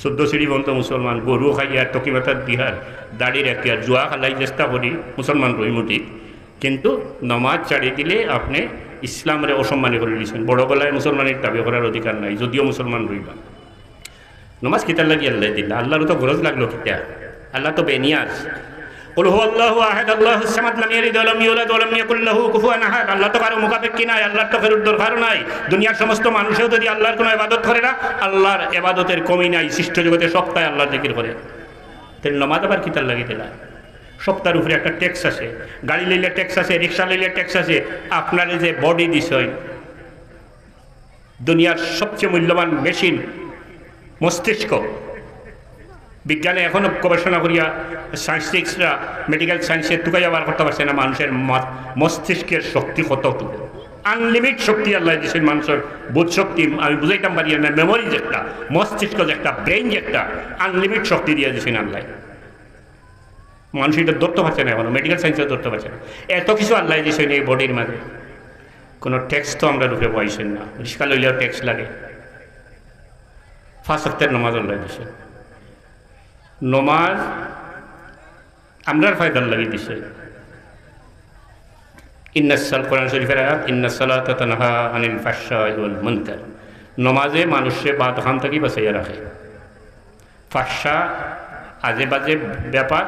চোদ্দ সিঁড়ি বন্ধ মুসলমান, গরু খাইয়ার, টকি মাথাত দিয়ার, দাড়ি রাখিয়ার, জুয়া খেলাই চেষ্টা করি, মুসলমান রইমু ঠিক, কিন্তু নমাজ ছাড়ি দিলে আপনে ইসলামরে অসম্মানী করি দিছইন। বড় গলায় মুসলমানির দাবি করার অধিকার নাই, যদিও মুসলমান রইবা। নমাজ কিতার লাগি আল্লায় দিলা? আল্লারও তো গরজ লাগলো কিতা? আল্লা তো বেনিয়াজ। কুল হুয়াল্লাহু আহাদ, আল্লাহুস সামাদ, লাম ইয়ালিদ ওয়া লাম ইউলাদ ওয়া লাম ইয়াকুল লাহু কুফুয়ান আহাদ। আল্লা তো কারো মুখাপেক্ষী নায়, আল্লার তো কেউর দরকারও নাই। দুনিয়ার সমস্ত মানুষেও যদি আল্লার কোনো ইবাদত করে না, আল্লার ইবাদতের কমি নাই, সৃষ্ট জগতে সবতায় আল্লার জিকির করে। তে নমাজ আবার কিতার লাগি দিলা? সবতার উপরে একটা tax আছে, গাড়ি লইলে tax আছে, রিক্সা লইলে tax আছে, আপনারে যে body দিছইন, দুনিয়ার সবচেয়ে মূল্যবান মেশিন, মস্তিষ্ক। বিজ্ঞানে এখনো গবেষণা করিয়া, সায়েন্টিস্টরা, মেডিকেল সায়েন্সে তুকাইয়া বার করতা পারছে না মানুষের মা-, মস্তিষ্কের শক্তি কতটুকু। Unlimit শক্তি আল্লায় দিছইন মানুষের, বোধ শক্তি আমি বুঝাইতাম পারি না, memory যে একটা, মস্তিষ্ক যে একটা, brain যে একটা, unlimit শক্তি দিয়া দিছইন আল্লায়। মানুষ এটা ধরতে পারছে না, এখনো মেডিকেল সায়েন্সেও ধরতে পারছে না। এত কিছু আল্লায় দিছইন এই bodyর মাঝে, কোনো tax তো আমরার উপরে বওয়াইছইন না। রিক্সা লইলেও tax লাগে। পাঁচ ওয়াক্তের নমাজ আল্লায় দিছইন। নমাজ আমরার ফায়দার লাগি দিছইন। ইন্নাস সাল-, কোরআন শরীফের আয়াত, "ইন্নাস সালাতা তানহা আনিল ফাহশাই ওয়াল মুনকার।" নমাজে মানুষরে বাদ খান থাকি বাঁচাইয়া রাখে। ফাহশা, আজে বাজে ব্যাপার,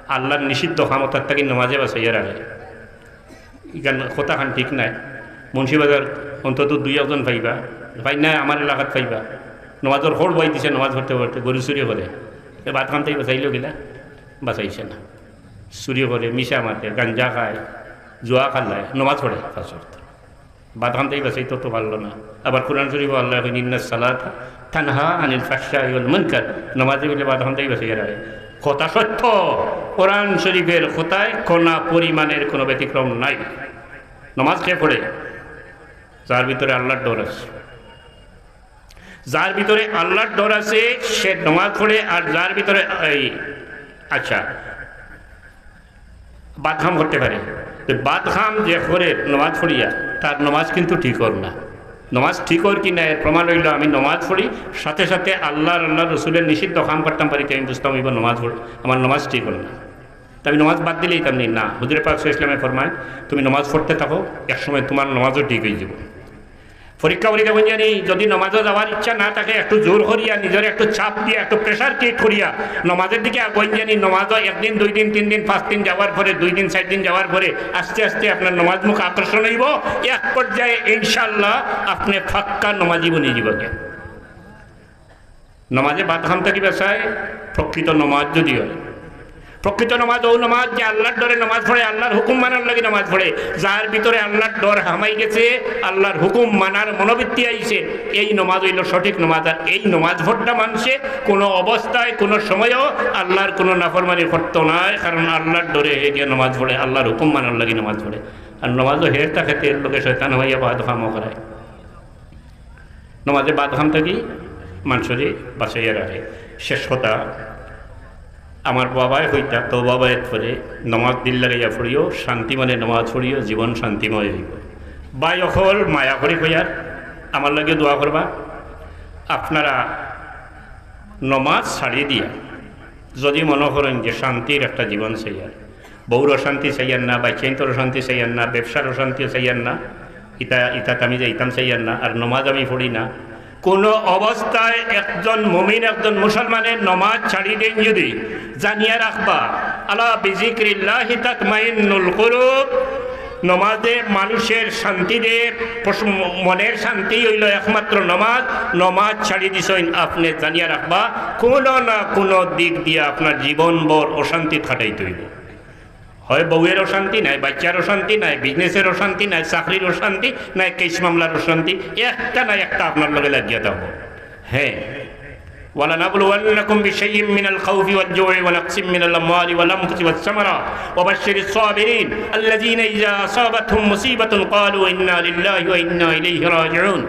আল্লার নিষিদ্ধ কাম অতার থাকি নমাজে বাঁচাইয়া রাখে। ইখান কথাখান ঠিক নায়। মুন্সিবাজার অন্তত দুই একজন পাইবা, পাই না আমার এলাকাত পাইবা। নমাজর খড় বই দিছে, নমাজ পড়তে পড়তে গরু চুরি করে। এ বাদ খান থাকি বাঁচাইলো কিলা? বাঁচাইছে না। চুরি করে, মিছা মাতে, গাঞ্জা খায়, জুয়া খেলায়, নমাজ পড়ে পাঁচ ওয়াক্ত। বাদ খান থাকি বাঁচাইতো তো পারলো না। আবার কোরআন শরীফো আল্লায় কইন, "ইন্নাস সালাতা তানহা আনিল ফাহশাই ওয়াল মুনকার।" নমাজে বলে বাদ খান থাকি বাঁচাইয়া রাখে। কথা সত্য, কোরআন শরীফের কথায় কণা পরিমাণের কোনো ব্যতিক্রম নাই। নমাজ কে পড়ে? যার ভিতরে আল্লার ডর আছে। যার ভিতরে আল্লার ডর আছে, সে নমাজ পড়ে, আর যার ভিতরে এই, আচ্ছা, বাদ কাম করতে পারে। তো বাদ কাম যে করে নমাজ পড়িয়া, তার নমাজ কিন্তু ঠিক অর না। নমাজ ঠিক অর কি না, এর প্রমাণ অইলো আমি নমাজ পড়ি, সাথে সাথে আল্লাহর, আল্লাহর রসুলের নিষিদ্ধ কাম করতাম পারি, তো আমি বুঝতাম অইবো নমাজ পড়ি, আমার নমাজ ঠিক অর না। তো আমি নমাজ বাদ দিলাইতাম নি? না, হুজুরে পাক সাল্লাল্লাহু আলাইহি ওয়াসাল্লামে ফরমায়, তুমি নমাজ পড়তে থাকো, এক সময় তোমার নমাজও ঠিক অই যাইবো। পরীক্ষা করি দেখইন জানি, যদি নমাজও যাওয়ার ইচ্ছা না থাকে, একটু জোর করিয়া, নিজরে একটু চাপ দিয়া, একটু প্রেশার ক্রিয়েট করিয়া নমাজের দিকে আগুয়াইন জানি, নমাজও একদিন, দুই দিন, তিন দিন, পাঁচ দিন যাওয়ার পরে, দুই দিন, চার দিন যাওয়ার পরে আস্তে আস্তে আপনার নমাজ মুখ আকর্ষণ অইবো। এক পর্যায়ে ইনশাআল্লাহ আপনি পাক্কা নমাজি বনি যাইবা। নমাজে বাদ কাম থাকি বাঁচায় প্রকৃত নমাজ যদি অয়। প্রকৃত নমাজ অউ নমাজ যে আল্লাহর ডরে নমাজ পড়ে, আল্লাহর হুকুম মানার লাগি নমাজ পড়ে। যার ভিতরে আল্লাহর ডর হামাই গেছে, আল্লাহর হুকুম মানার মনোবৃত্তি আইছে, এই নমাজ অইলো সঠিক নমাজ। আর এই নমাজ পড়া মানষে কোনো অবস্থায়, কোনো সময়ও আল্লাহর কোনো নাফরমানি করতো নায়, কারণ আল্লাহর ডরে হে গিয়া নমাজ পড়ে, আল্লাহর হুকুম মানার লাগি নমাজ পড়ে। আর নমাজও হের থাকে, এর লগে শয়তান অইয়া বাদ কামও করায়। নমাজে বাদ কাম থাকি মানষরে বাঁচাইয়া রাখে। শেষ কথা, আমার বাবায় কইতা, তো বাবায় পরে নমাজ দিল লাগাইয়া পড়িও, শান্তি মনে নমাজ পড়িও, জীবন শান্তিময় অইবো। ভাই অকল, মায়া করি কইয়ার, আমার লাগি দোয়া করবা। আপনারা নমাজ ছাড়ি দিয়া যদি মনে করেন যে শান্তির একটা জীবন চাইয়ার, বউর অশান্তি চাইয়ার না, বাচ্চাইন্তর অশান্তি চাইয়ার না, ব্যবসার অশান্তি চাইয়ার না, ইতা, ইতাত আমি যাইতাম চাইয়ার না, আর নমাজ আমি পড়ি না, কোনো অবস্থায় একজন মুমিন, একজন মুসলমানের নমাজ ছাড়ি দেন যদি, জানিয়া রাখবা, আলা বিজিক্রিল্লাহি তাতমাইন্নুল কুলুব, নমাজে মানুষের শান্তি দেয়, পশ-, মনের শান্তি অইলো একমাত্র নমাজ। নমাজ ছাড়ি দিছইন, আপনে জানিয়া রাখবা, কোনো না কোনো দিক দিয়া আপনার জীবনভর অশান্তি কাটাইতে অইবো। হয় বউয়ের অশান্তি, নাই বাচ্চার অশান্তি, নাই বিজনেসের অশান্তি, নাই চাকরির অশান্তি, নাই কেস মামলার অশান্তি, একটা না একটা আপনার লগে লাগিয়া থাকবো। হ্যাঁ, ولنبلونكم بشيء من الخوف والجوع ونقص من الأموال والأنفس والثمرات وبشر الصابرين الذين إذا أصابتهم مصيبة قالوا إنا لله وإنا إليه راجعون।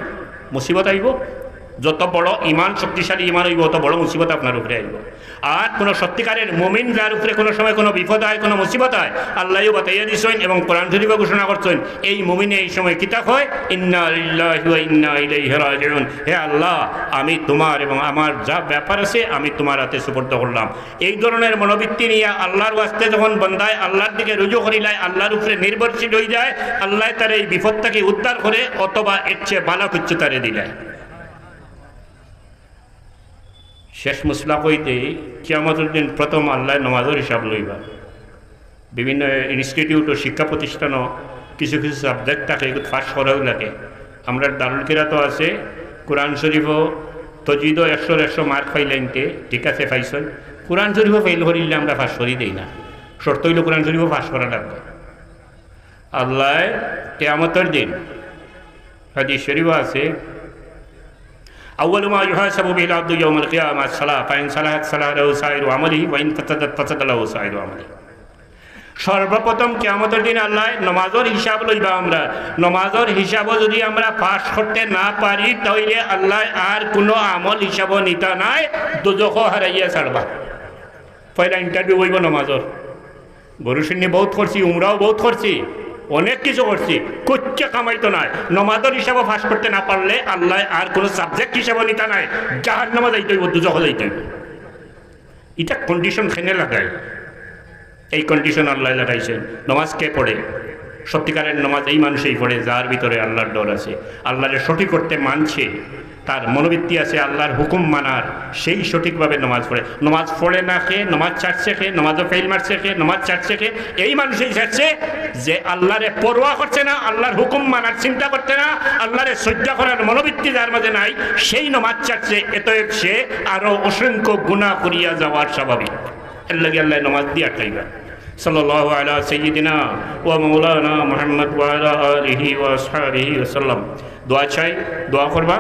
মুসিবত আইবো, যত বড় ইমান, শক্তিশালী ইমান অইবো, অত বড় মুসিবত আপনার উপরে আইবো। আর কোনো সত্যিকারের মুমিন, যার উপরে কোনো সময় কোনো বিপদ হয়, কোনো মুসিবত হয়, আল্লায়ও বাতাইয়া দিছইন এবং কোরআন শরীফে ঘোষণা করছইন, এই মুমিনে এই সময় কিতা কয়, ইন্না লিল্লাহি ওয়া ইন্না ইলাইহি রাজিউন। হে আল্লাহ, আমি তোমার এবং আমার যা ব্যাপার আছে আমি তোমার হাতে সুপর্দ করলাম। এই ধরনের মনোবৃত্তি নিয়া আল্লাহর ওয়াস্তে যখন বন্দায় আল্লাহর দিকে রুজু করিলায়, আল্লাহর উপরে নির্ভরশীল অইযায়, আল্লায় তারে এই বিপদ থাকি উদ্ধার করে অথবা এর চেয়ে ভালা কিচ্ছু তারে দিলায়। শেষ মসলা কইতে, কিয়ামতর দিন প্রথম আল্লায় নমাজর হিসাব লইবা। বিভিন্ন ইনস্টিটিউট ও শিক্ষা প্রতিষ্ঠানও কিছু কিছু সাবজেক্ট থাকে, এগুলো পাস করাও লাগে। আমরার দারুল কিরাতও আছে, কোরআন শরীফও, তজবিদও একশোর একশো মার্ক পাইলাইনতে, ঠিক আছে, পাইছইন। কোরআন শরীফও ফেইল করিলে আমরা পাস করি দেই না, শর্ত অইলো কোরআন শরীফও পাস করা লাগবো। আল্লায় কিয়ামতর দিন, হাদিস শরীফও আছে, আউয়ালু মা ইউহাসাবু বিহিল আবদু ইয়াউমাল কিয়ামা আস-সালাহ, ফাইন সালাহাত সালাহা লাহু সাইরু আমালিহি, ওয়া ইন ফাসাদাত ফাসাদা লাহু সাইরু আমালিহি। সর্বপ্রথম কিয়ামতর দিন আল্লায় নমাজর হিসাব লইবা আমরা। নমাজর হিসাবও যদি আমরা পাস করতে না পারি, তাইলে আল্লায় আর কোনো আমল হিসাবও নিতা নায়, দোজখও হারাইয়া ছাড়বা। পয়লা ইন্টারভিউ অইবো নমাজর। গরু শিন্নি বউত করছি, উমরাও বউত করছি, অনেক কিছু করছি, কুচ্চে কামাইতো নায়। নমাজর হিসাবও পাস করতে না পারলে আল্লায় আর কোনো সাবজেক্ট হিসাবও নিতা নায়, জাহান্নামো যাইতে অইবো, দোজখো যাইতে অইবো। ইটা কন্ডিশন কেনে লাগায়? এই কন্ডিশন আল্লায় লাগাইছইন। নমাজ কে পড়ে? সত্যিকারের নমাজ এই মানুষেই পড়ে, যার ভিতরে আল্লাহর ডর আছে, আল্লাহরে সঠিক করতে মানছে, তার মনোবৃত্তি আছে আল্লাহর হুকুম মানার, সেই সঠিকভাবে নমাজ পড়ে। নমাজ পড়ে না কে, নমাজ ছাড়ছে কে, নমাজও ফেইল মারছে কে, নমাজ ছাড়ছে কে, এই মানুষই ছাড়ছে যে আল্লাহরে পরোয়া করছে না, আল্লাহর হুকুম মানার চিন্তা করতে না, আল্লাহরে সইজ্জা করার মনোবৃত্তি যার মাঝে নাই, সেই নমাজ ছাড়ছে, এতএব সে আরো অসংখ্য গুনাহ করিয়া যাওয়ার স্বাভাবিক। এর লাগি আল্লায় নমাজ দিয়া আটকাইবা। সাল্লাল্লাহু আলা সাইয়্যিদিনা ওয়া মাওলানা মুহাম্মদ ওয়া আলা আলিহি ওয়া আসহাবিহি ওয়া সাল্লাম। দোয়া চাই, দোয়া করবা।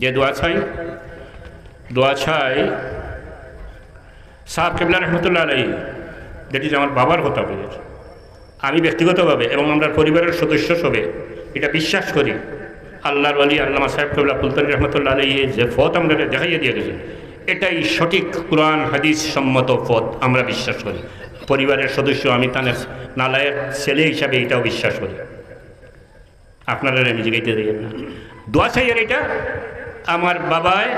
যে দোয়া চাই, দোয়া চাই সাহেব কিবলা রহমতুল্লাহ আলাইহি, that is আমার বাবার কথা বলের, আমি ব্যক্তিগতভাবে এবং আমরার পরিবারের সদস্য সবে এটা বিশ্বাস করি, আল্লাহর ওলি আল্লামা সাহেব কিবলা ফুলতলি রহমতুল্লাহ আলাইহি যে পথ আমরারে দেখাইয়া দিয়া গেছইন, এটাই সঠিক কোরআন হাদিস সম্মত পথ, আমরা বিশ্বাস করি। পরিবারের সদস্য, আমি তানে নালায়েক ছেলে হিসাবে এটাও বিশ্বাস করি। আপনারারে আমি জিগাইতে যাই না। দোয়া চাইয়ার এটা আমার বাবায়,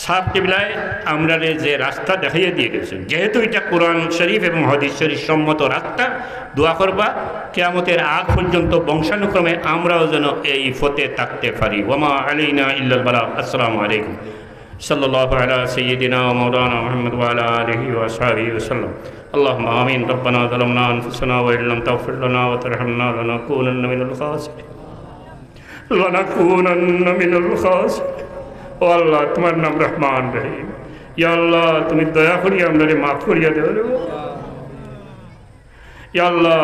সাহেব কিবলায় আমরারে যে রাস্তা দেখাইয়া দিয়া গেছইন, যেহেতু এটা কোরআন শরীফ এবং হাদিস শরীফ সম্মত রাস্তা, দোয়া করবা কিয়ামতের আগ পর্যন্ত বংশানুক্রমে আমরাও যেন এই পথে থাকতে পারি। ওয়ামা আলাইনা ইল্লাল বালাগ। আসসালামু আলাইকুম। সাল্লাল্লাহু আলা সাইয়্যিদিনা ওয়া মাওলানা মুহাম্মদ ওয়া আলা আলিহি ওয়া সাহবিহি ওয়া সাল্লাম। আল্লাহুম্মা আমিন। রব্বানা যালামনা আনফুসানা ওয়া ইল্লাম তাগফির লানা ওয়া তারহামনা লানাকুনান্না মিনাল খাসিরিন। লানাকুনান্না মিনাল খাসিরিন। ও আল্লাহ, তোমার নাম রহমান রহিম। ইয়া আল্লাহ, তুমি দয়া করিয়া আমরারে মাফ করিয়া দেও রে। ইয়া আল্লাহ,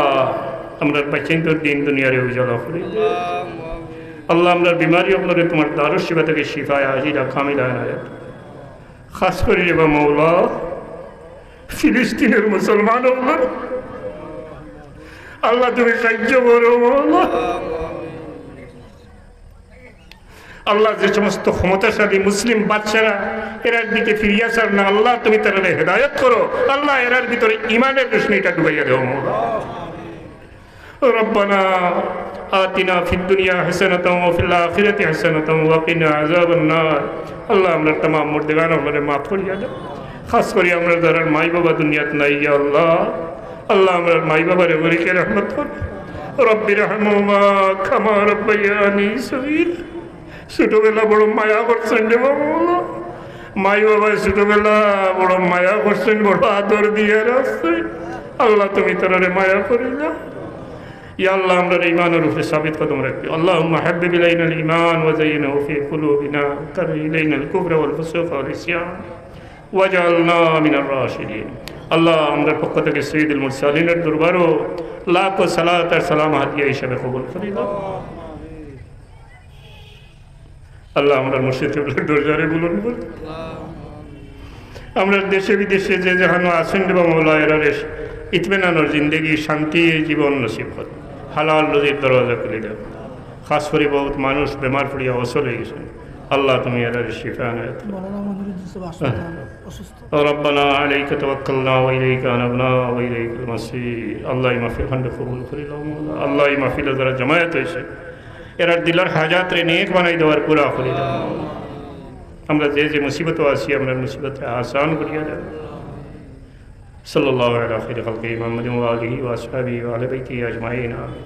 আমরার বাচ্চাইন্তর দিন দুনিয়ারে উজালা করি দে। আল্লাহ, আমরার বিমারি অকলরে তোমার দারুশ শিফা থাকি শিফায়ে আজিলা কামিলা এনায়েত। খাস করি রে বা মৌলা, ফিলিস্তিনর মুসলমান অকলর আল্লাহ তুমি সাহায্য করো মৌলা। আল্লাহ, যে সমস্ত ক্ষমতাশালী মুসলিম বাদশারা এরার দিকে ফিরিয়া চার না, আল্লাহ তুমি তারারে হেদায়েত করো। আল্লাহ, এরার ভিতরে ইমানের রোশনিটা ঢুকাইয়া দেও মৌলা। রব্বানা আতিনা ফিদ দুনিয়া হাসানাতাও ওয়া ফিল আখিরাতি হাসানাতাও ওয়া কিনা আযাবান নার। আল্লাহ, আমরার তামাম মুর্দেগান অকলরে মাফ করিয়া দেও। খাস করি আমরার যারার মাই বাবা দুনিয়াত নাই, ইয়া আল্লাহ, আল্লাহ, আমরার মাই বাবারে গরিকে রহমত কর। রব্বির হামহুমা কামা রব্বায়ানি সগীরা। ছোটবেলা বড় মায়া করছইন রে বাবা। মাই বাবায় ছোটবেলা বড় মায়া করছইন, বড় আদর দিয়া রাখছইন। আল্লাহ, তুমি তারারে মায়া করিলা। ইয়া আল্লাহ, আমরারে ইমানর উপরে সাবিত কদম রাখিও। আল্লাহুম্মা হাব্বিব ইলাইনাল ঈমান ওয়া যায়্যিনহু ফি কুলুবিনা ওয়া কাররিহ ইলাইনাল কুফরা ওয়াল ফুসুকা ওয়াল ইসয়ান ওয়াজআলনা মিনার রাশিদিন। আল্লাহ, আমরার পক্ষ থাকি সাইয়্যিদুল মুরসালিনের দরবারো লাখো সালাত আর সালাম হাদিয়া হিসাবে কবুল করি নাও। আল্লাহ, আমরার মুর্শিদ কিবলার দরজারে বুলন্দ করি। আমরার দেশে বিদেশে যে যেখানো আছইন রে বা মৌলা, এরারে ইতমিনানর জিন্দেগি, শান্তির জীবন নসিব কর। হালাল রুজির দরজা খুলি দেও। খাস করি বউত মানুষ বেমার পড়িয়া অচল অইগেছইন। আল্লাহ, তুমি এরারে শিফা এনায়েত করো। মৌলানা মনিরুদ্দিন সাহেব হাসপাতাল অসুস্থ। ربنا عليك توكلنا وإليك أنبنا وإليك المصير। আল্লাহ, এই মাহফিল খান কবুল করি নাও মৌলা। আল্লাহ, এই মাহফিলো যারা জমায়েত অইছে, এরার দিলর হাজাতরে নেক বানাই দেও আর পুরা করি দেও। আমরা যে যে মুসিবতো আছি, আমরার মুসিবতরে আসান করিয়া দেও। সাল্লাল্লাহু আলা খাইরি খালকিহি মুহাম্মাদিন ওয়া আলিহি ওয়া আসহাবিহি ওয়া আহলি বাইতিহি আজমাইন। আমিন।